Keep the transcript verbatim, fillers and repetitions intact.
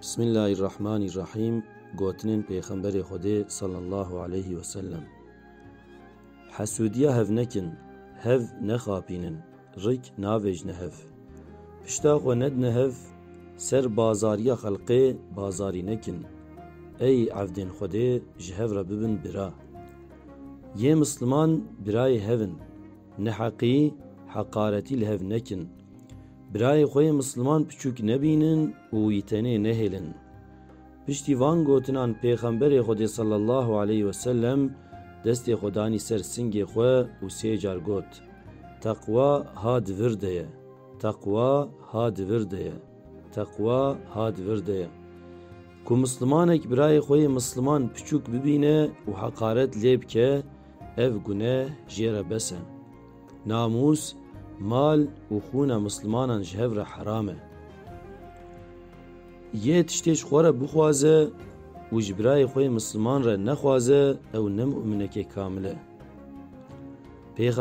Bismillahirrahmanirrahîm. Gotinên Pêxemberê Xwedê sallallahu aleyhi ve sellem. Hesûdiya hev nekin, hev nexapînin, rik navêjne hev. Pişta xwe nedine hev, ser bazariya xelqê bazarî nekin. Ey evdên Xwedê, ji hev re bibin bira. Yê misliman birayê hev in. Neheqî, heqaretî li hev nekin. Birayê xwe yê misliman piçûk nebînin û wî tenê nehêlin. Piştî van gotinan Pêxemberê Xwedê sallallahu aleyhi ve sellem destê xwe danî ser singê xwe û sê car got, Teqwa ha di vir de ye. Teqwa ha di vir de ye. Teqwa ha di vir de ye. Ku mislimanek birayê xwe yê misliman piçûk bibîne û heqaret lê bike, ev guneh jê re bes e. Namûs, mal û xûna mislimanan ji hev re heram e. Yê tiştê ji xwe re bixwaze û ji birayê xwe yê misliman re nexwaze, ew ne mu'minekê kamil e. Pêxember